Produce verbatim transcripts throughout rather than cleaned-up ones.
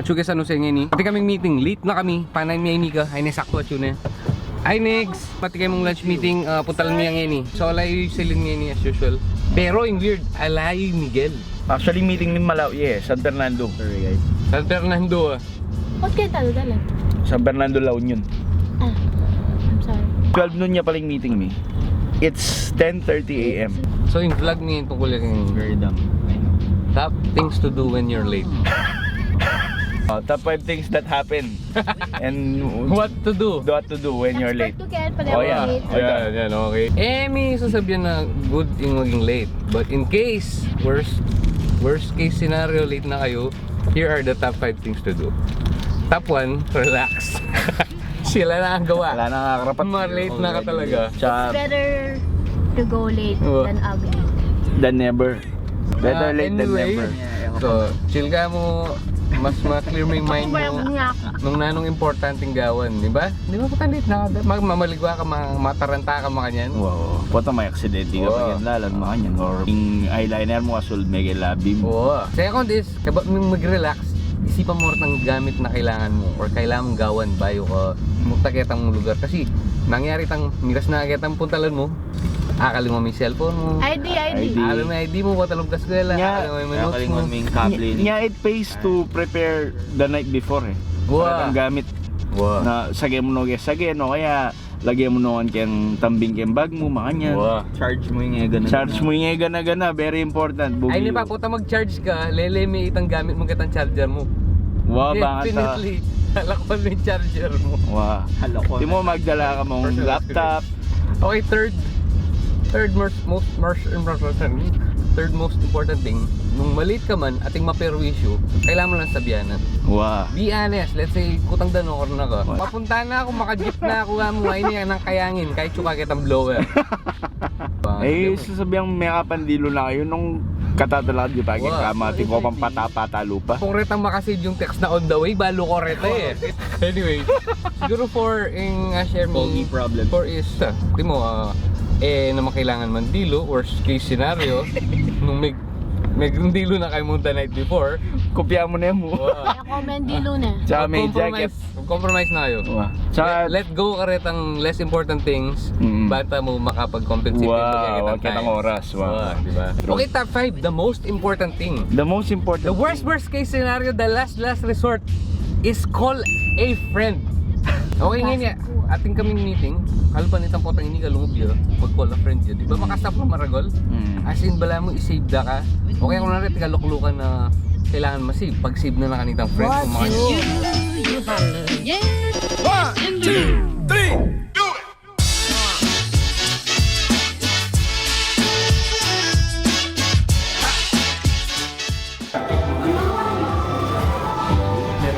Suke San Jose ngeni. Atin kaming meeting, late na kami. Panay mi, ay Nika, ay ne sakto, atyu ne. Ay Nigs, pati kayong lunch meeting, ah, puntalan mi ngeni. So, ala yu silin ngeni as usual. Pero in weird, ala yu Miguel. Actually, meeting mi malau ye, San Fernando. San Fernando, ah. Ba't kayo talo dala? San Fernando, La Union. Ah, I'm sorry. Twelve noon ya pala ing meeting mi. It's ten thirty a m. So, in vlog mi tungkul keng very dumb. I know. Top things to do when you're late. Uh, top five things that happen. And what to do? What to do when you're late. Expect to get pala. Oh, yeah. Late. Oh, yeah. Yan, yan, okay. Eh, mi sasabian na good ing maging late. But in case, worst, worst case scenario, late na kayo, here are the top five things to do. Top one, relax. Sila na ang gawa. Wala na nga karapat. Ma-late na ka talaga. Tsaka better to go late than ugly. Than never. Better late than never. Ah, anyway, so, chill ka mu, mas ma-clear mo ing mind mo. Nung nanung importanteng gawan, di ba? Di ba, puta, late na ka, mag-, mamaligwa ka, ma-, mataranta ka, makanyan. Wow. Puta, may aksidente ka, makanyan, lalan, makanyan. Or ing eyeliner mo, asul, mege labi mo. Oo. Second is, kaya ba, mag-relax, isipan mo retang gamit na kailangan mo or kailangan mong gawan bayu ka munta ketang lugar. Kasi, nangyari tang, miras na ketang puntalan mo, akalingwan mo ing cellphone mo. I D, I D. Akalingwan mo ing I D mo, pag talub ka eskwela, akalingwan mo ing notes mo. Akalingwan mo ing kable ni. Nya, it pays to prepare the night before, eh. Wa. Para kang gamit. Wa. Na, sage mu no, ge, sage, no, kaya lage mu no ngan keng tambing keng bag mu, makanyan. Wa. Charge mu ing egana-gana. Charge mu ing egana-gana, very important. Ay, bugi. Ini pa, puta, mag-charge ka, lele me itang gamit mu ketang charger mu. Wa, bangat, ah. Definitely. Halakwan me ing charger mu. Wa. Halakwan. Di mu magdala ka mung laptop. Okay, third. Third most, most, most important. Third most important thing, nung ma-late ka man, ating maperwisyu, kailangan mo lang sabianan. Wa. Be honest, let's say, kutang dano, or na ka. Wa. Papunta na ako, maka-jeep na ako, amu, ay niya, nang kayangin, kahit tsuka kitang blower. Eh, sasabian, mekapandilo na kayu nung katatalakad yu pa keng kama, atin ko pang pata-pata lupa. Kung retang makasave yung text na on the way, balu ko reta eh. Anyway, siguro for ing, ah, share mi. Pogi problem. For is, ah, di mo, ah, eh, na makailangan man dilo, worst case scenario, nung may, may dilo na kayo mu the night before, kopya mu na mu. Kaya comment dilo na. Tsaka may jacket. Compromise na kayo. Wa. Tsaka let, let go ka retang less important things, mm, bata mo makapag-compensate. Wa, wa ketang oras, wa. Wa, di ba? True. Okay, top five, the most important thing. The most important thing. The worst, worst case scenario, the last, last resort is call a friend. Okay, ngayon nga, atin kaming meeting, kalupa nitang potang ini, kalungub yu, mag-call a friend yu. Di ba, makasap ka maragol? Mm. As in, bala mo, i-save da ka. Okay, kung nari, tikaluklukan na kailangan ma-save. Pag-save na na kanitang friend mo, mga yun. One, two, three, do it!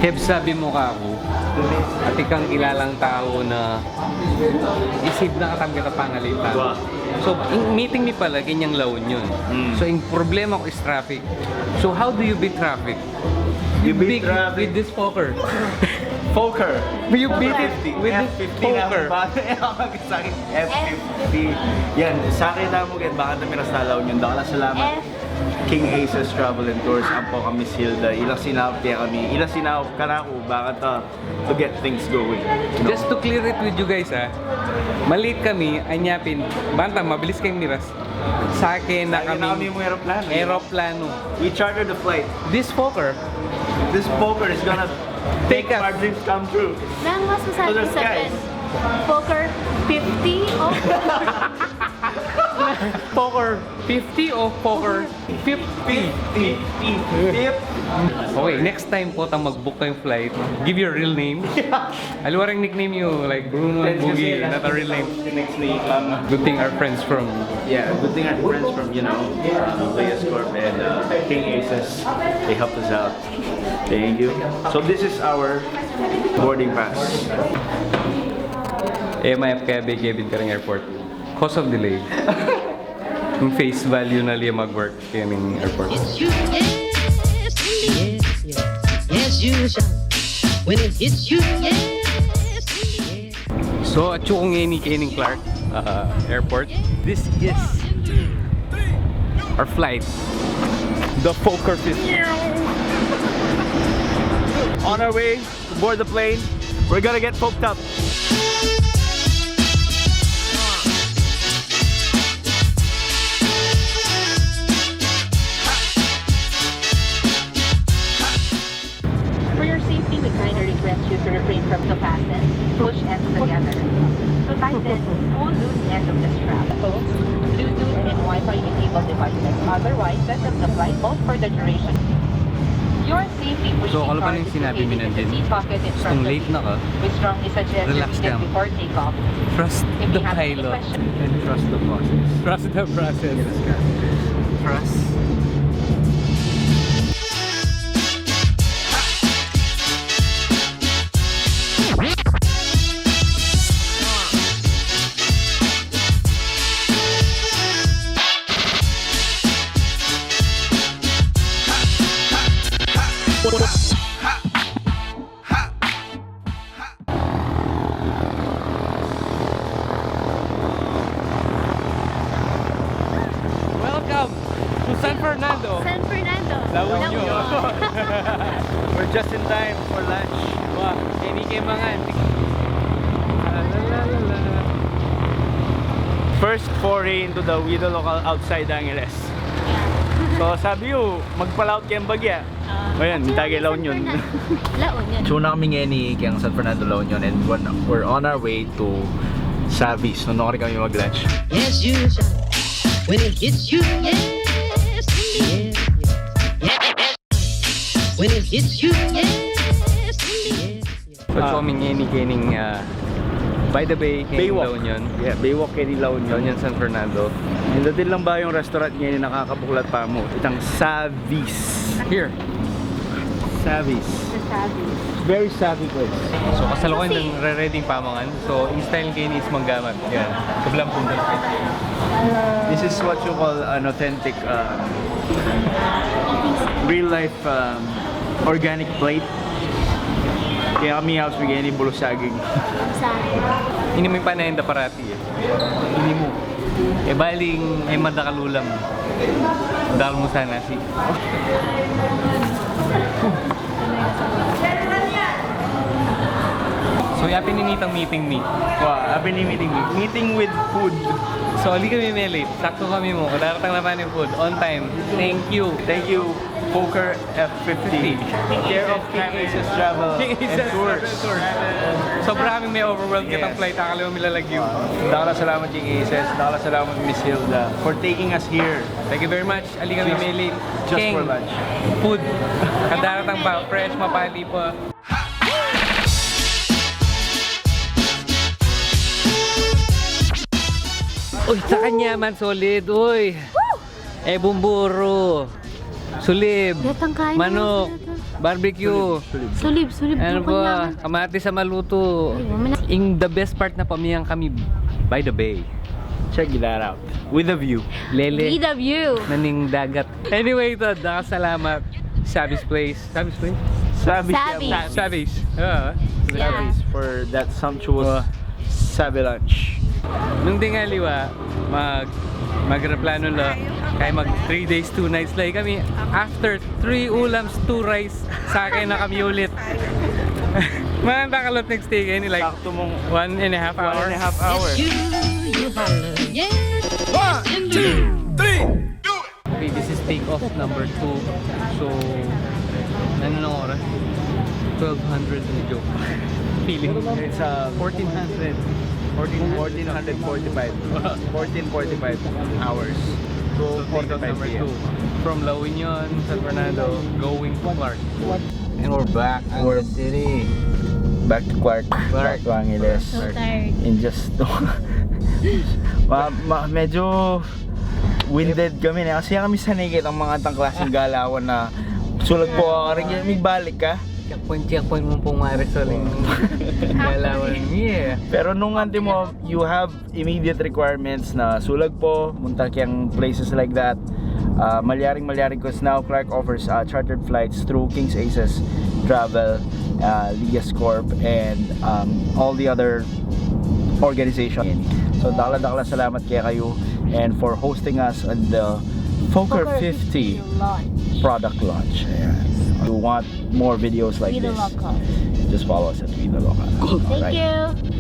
Heb, sabi mo kaku, atin kang kilalang tau na i-save na ka, atin kang panalitan. Wa. So, ing meeting mi pala, keng La Union. Mm. So, ing problema ku is traffic. So, how do you beat traffic? You beat traffic with this poker. Poker. You beat it with this poker. F fifty na ba? Sakin, F fifty. Yan, sakin na mu, kaya baka tamiras na La Union. Dakal a salamat. King Aces Travel and Tours, ampo kami Hilda. Ila sinaup kaya kami. Ila sinaup kanaku, baka ta to get things going, no? Just to clear it with you guys, ha. Ma-late kami, anya pin, banta, mabilis kayong miras. Sake na kami, sake na kami mung eroplano. Eroplano. We chartered the flight. This poker. This poker is gonna take our dreams come true. Nang mas masabi sa akin, poker fifty o poker fifty o poker fifty. Fifty. Fifty. Okay, next time po, tang mag-book kayong flight, give your real name. Aliwa reng nickname yu, like Bruno and Boogie, not a real name. Good thing our friends from, yeah, good thing our friends from, you know, uh, Players Corp and, uh, King Aces, they helped us out. Thank you. So this is our boarding pass. E mayap kaya bekebit kareng airport. Cause of delay. Ing face value na liya mag-work keng airport. It's you, yes, yes, yes, yes, you shall. When it hits you, yes, yes. So, atyu ku ngeni keng Clark, uh, Airport. This is our flight. The Fokker fifty. On our way to board the plane, we're gonna get poked up. For your safety, we kindly request you to refrain from to fasten, push, and together. To tighten, pull loose end of the strap. Phones, Bluetooth, and Wi-Fi enabled devices. Otherwise, set up the flight mode for the duration. Your safety. So, ano pa rin sinabi mi nandin? Kung late na ka, relax ka. Trust the pilot. And trust the process. Trust the process. Trust. Welcome to San Fernando. San Fernando. La Union. La Union. We're just in time for lunch. Wah, ini kailangan. First foray into the Wido local outside Angeles. So, sabi yu, magpalaut keng bagya. Ayan, actually, tagay La Union. La Union. So, na kami ngeni keng San Fernando, La Union, and we're, we're on our way to Savi's. So, nung kami mag-lunch. Yes, you shall. When it hits you, yes, indeed. Yes, yes. When it hits you, yes, indeed. So, ah, kami ngeni keng, ah, by the bay, keng Baywalk. La Union. Yeah, Baywalk keng La Union. La Union, San Fernando. Nung atin lang ba yung restaurant ngeni nakakabuklat pa mu? Itang Savi's. Here. Savi's. The Savi's. Very savvy place. So, kasalukuyan nagre-ready pa mangan. So, in style ngeni is manggamat. Yan. Kablang pundal. This is what you call an authentic, uh, real life, um, organic plate. Kaya kami house mi ngeni, bulus saging. Saging. Ini mi panenda parati e. Ini mu. E baling e madakal ulam. Dakal mu sana si. So, happy ini itang meeting mi. Wa, happy ini meeting mi. Meeting with food. So, ali kami me-late. Saktu kami mu. Daratang na pa ing food. On time. Thank you. Thank you. Poker F fifty. Care of King Aces Travel and Tours. Sobra kaming me-overwhelm kitang flight, akala mi lalagyu. Dakal a salamat, King Aces. Dakal a salamat, Miss Hilda, for taking us here. Thank you very much. Ali kami me-late. Just for lunch. Food. Kadaratang pa, fresh, mapali pa. Uy, sa kanya man, solid, uy. E bumburo. Sulib. Manok. Barbecue. Sulib, sulib. Ano pa? Kamatis a malutu. Ing the best part na pamiyang kami by the bay. Check that out. With a view. Lele. With a view. Na ning dagat. Anyway, ito, dakal a salamat. Savi's Place. Savi's Place? Savi's. Savi's. Savi's. Oo. Savi's for that sumptuous Savi lunch. Nung ding aliwa, mag, magreplano la, kaya mag three days, two nights la kami. After three ulams, two rice, sakay na kami ulit. Mga takalot next day, kaya ni, like, saktu mung one and a half hour. One and a half hour. Yes, you, you holler. Yes. One, two, three, do it. Okay, this is take off number two. So, ano ng oras? Twelve hundred, na joke. Feeling. It's, uh, fourteen hundred. Fourteen hundred forty-five. Fourteen forty-five hours. So, take off number two. From La Union, San Fernando, going to Clark. And we're back in the city. Back to Clark. Clark. Back to Angeles. So tired. In just, ma, ma, medyo winded kami na kasi kami sanay kitang mga tang klaseng galawan na sulag po ka rin, may balik ka. Checkpoint, checkpoint mu pung Marisol ing galawan mi e. Pero nung antimo, you have immediate requirements na sulag po, munta keng places like that. Uh, malyaring, malyaring, 'cause now Clark offers, uh, chartered flights through King's Aces Travel, uh, Lias Corp, and, um, all the other organization. So, dakal a, dakal a salamat kekayu and for hosting us on the Fokker fifty product launch. Ayan. you want more videos like Vida this, Local. just follow us at Vida Local. Thank Alright. You.